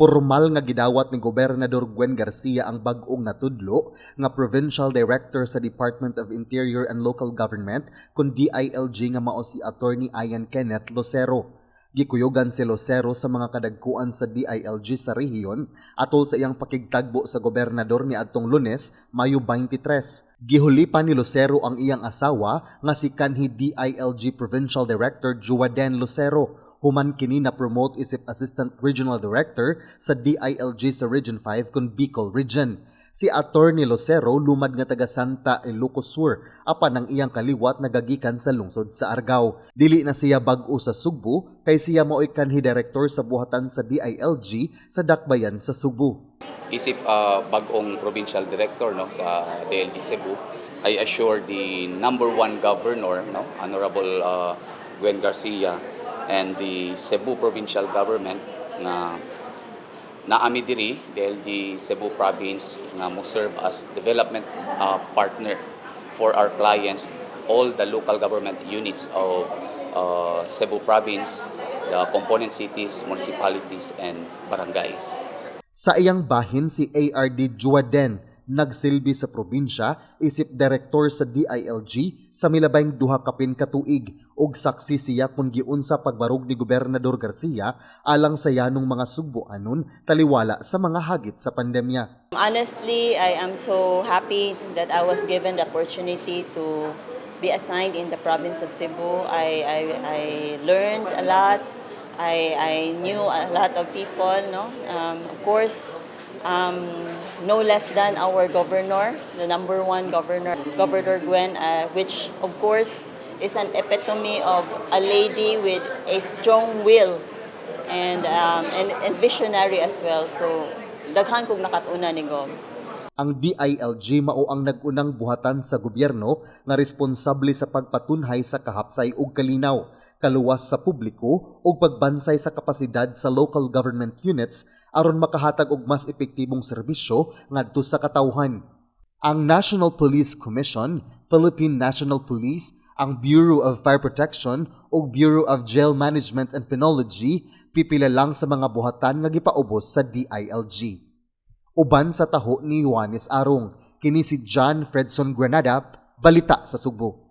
Pormal nga gidawat ni Gobernador Gwen Garcia ang bag-ong natudlo nga Provincial Director sa Department of Interior and Local Government kun DILG nga mao si Attorney Ian Kenneth Lucero. Gikuyugan si Lucero sa mga kadagkuan sa DILG sa rehiyon atol sa iyang pakigtagbo sa gobernador niadtong Lunes, Mayo 23. Gihulipan ni Lucero ang iyang asawa nga si kanhi DILG Provincial Director Juaden Lucero human kini na promote isip Assistant Regional Director sa DILG sa Region 5 kun Bicol Region. Si Attorney Lucero lumad nga taga Santa, Ilocos Sur, apan ang iyang kaliwat nagagikan sa lungsod sa Argao. Dili na siya bag-o sa Sugbo kay siya mao'y kanhi director sa buhatan sa DILG sa Dakbayan sa Sugbo. Isip bag-ong provincial director, no, sa DILG Cebu, I assure the number one governor, no, Honorable Gwen Garcia, and the Cebu provincial government nga naa mi diri, DILG Cebu Province, nga mo serve as development partner for our clients, all the local government units of Cebu Province, the component cities, municipalities and barangays. Sa iyang bahin, si ARD Juaden nagsilbi sa probinsya isip direktor sa DILG sa milabayng 2 kapin ka tuig ug saksi siya kung giunsa pagbarog ni Gobernador Garcia alang sa yanong mga Sugboanon taliwala sa mga hagit sa pandemya. Honestly, I am so happy that I was given the opportunity to be assigned in the province of Cebu. I learned a lot. I knew a lot of people. No, of course, no less than our governor, the number one governor, Governor Gwen, which of course is an epitome of a lady with a strong will and visionary as well. So, daghan kog nakat-unan ni Gob. Ang DILG mao ang nag-unang buhatan sa gobyerno nga responsable sa pagpatunhay sa kahapsay ug kalinaw, kaluwas sa publiko ug pagbansay sa kapasidad sa local government units aron makahatag og mas epektibong serbisyo ngadto sa katawhan. Ang National Police Commission, Philippine National Police, ang Bureau of Fire Protection ug Bureau of Jail Management and Penology pipila lang sa mga buhatan nga gipaubos sa DILG. Uban sa taho ni Juanes Arong, kini si John Fredson Granada, Balita sa Sugbo.